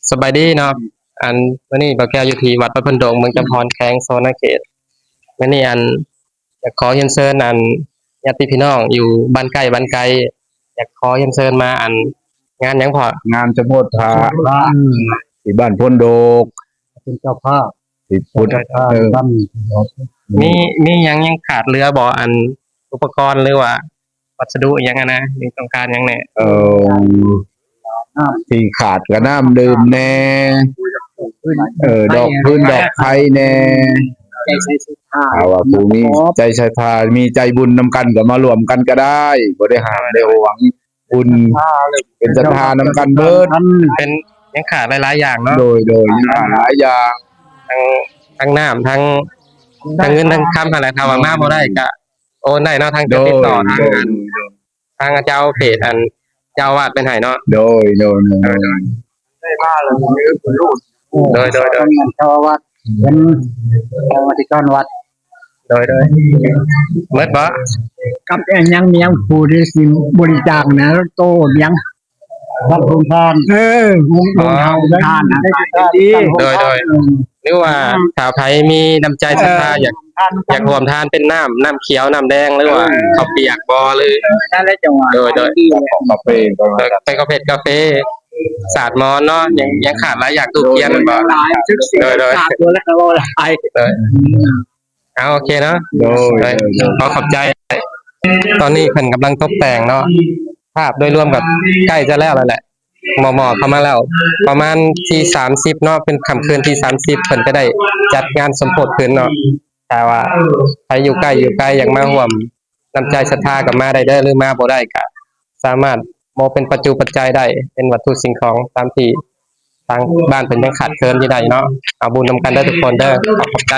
ສະບາຍດີເນາະ ອັນ ມື້ນີ້ບ່າວແກ້ວຢູ່ທີ່ວັດພະເພິ່ນດົງ ເມືອງຈຳພອນ ແຂວງສະຫວັນນະເຂດ. ມື້ນີ້ ອັນ ຢາກຂໍຮຽນເຊີນ ອັນ ຍາດຕິພີ່ນ້ອງຢູ່ບ້ານໃກ້ບ້ານໄກ ຢາກຂໍຮຽນເຊີນມາ ອັນ ງານຫຍັງພໍ່? ງານສົມໂພດພະ ສົມໂພດພະ ທີ່ບ້ານໂພນດົກ ເປັນເຈົ້າພາບ ທີ່ພຸດ ເຈົ້າພາບ ເອີ ນຳ ມີ ມີຫຍັງຍັງຂາດເຫຼືອບໍ່? ອັນ ອຸປະກອນ ຫຼືວ່າ ວັດສະດຸອີ່ຫຍັງຫັ້ນນະ ມີຕ້ອງການຫຍັງແດ່? ເອີ ທີ່ຂາດກໍນ້ຳດື່ມແດ່ ເອີ ດອກຟືນດອກໄຟແດ່ ໃຈໃສ່ສັດທາ ຖ້າວ່າຜູ້ມີໃຈສັດທາ ມີໃຈບຸນນຳກັນກໍມາຮ່ວມກັນກໍໄດ້ ບໍ່ໄດ້ຫ້າມໄດ້ຫວງ ບຸນເປັນສັດທານຳກັນເບິດ ເປັນ ຍັງຂາດຫຼາຍໆຢ່າງເນາະ. ໂດຍ ໂດຍ ຍັງຂາດຫຼາຍຢ່າງ ທັງ ທັງນ້ຳ ທັງ ທັງເງິນທັງຄຳຫັ້ນແຫຼະ ຖ້າວ່າມາບໍ່ໄດ້ກະໂອນໄດ້ເນາະ ທາງຈະຕິດຕໍ່ທາງ ໂດຍ ອັນ ໂດຍ ທາງເຈົ້າເຂດ ອັນ ເຈົ້າອາວາດເພິ່ນໃຫ້ເນາະ. ໂດຍ ໂດຍ ໂດຍ ໄດ້ມາແລ້ວ ໂດຍ ໂດຍ ໂດຍ ເຈົ້າອາວາດ ເປັນກຳມາທິການວັດ. ໂດຍ ໂດຍ ໝົດບໍ່? ກັບອັນຫຍັງ ມີຫຍັງຜູ້ທີ່ຊິບໍລິຈາກນະ ໂຕຫຍັງ ວັດໂຮງທານ ເອີ ໂຮງ ໂຮງທານນະ ໂດຍ ໂດຍ ເອີ ຫຼືວ່າຖ້າໃຜມີນ້ຳໃຈສັດທາ ເອີ ຢາກ ຢາກຮ່ວມທານເປັນນ້ຳ ນ້ຳຂຽວ ນ້ຳແດງ ຫຼືວ່າເຂົ້າປຽກບໍ່ ຫຼື ເອີ ນັ້ນແຫຼະ ຈັງຫວະ ໂດຍ ໂດຍ ເປັນກາເຟ ເປັນກາເຟ ກາເຟ ສາດໝອນເນາະ ຍັງ ຍັງຂາດຫຼາຍຢ່າງ ທູບທຽນແມ່ນບໍ່? ໂດຍ ໂດຍ ຂາດບໍ່ແລ້ວກໍເວົ້າຫຼາຍ ໂດຍ ເອົາ ໂອເຄເນາະ ໂດຍ ໂດຍ ໂດຍ ຂໍຂອບໃຈ. ຕອນນີ້ເພິ່ນກຳລັງຕົກແຕ່ງເນາະ ພາບໂດຍລວມກໍໃກ້ຈະແລ້ວແລ້ວແຫຼະ ໝໍ້ໆເຂົ້າມາແລ້ວ ປະມານທີສາມສິບເນາະ ເປັນຄ່ຳຄືນທີສາມສິບ ເພິ່ນຈະໄດ້ຈັດງານສົມໂພດຂຶ້ນເນາະ. ຖ້າວ່າໃຜຢູ່ໃກ້ຢູ່ໄກ ຢາກມາຮ່ວມນ້ຳໃຈສັດທາກໍມາໄດ້ເດີ ຫຼືມາບໍ່ໄດ້ກໍສາມາດມອບເປັນປັດຈຸປັດໄຈໄດ້ ເປັນວັດຖຸສິ່ງຂອງຕາມທີ່ ທາງບ້ານເພິ່ນຍັງຂາດເຂີນຢູ່ໄດ້ເນາະ. ເອົາບຸນນຳກັນເດີທຸກຄົນເດີ ຂອບໃຈ.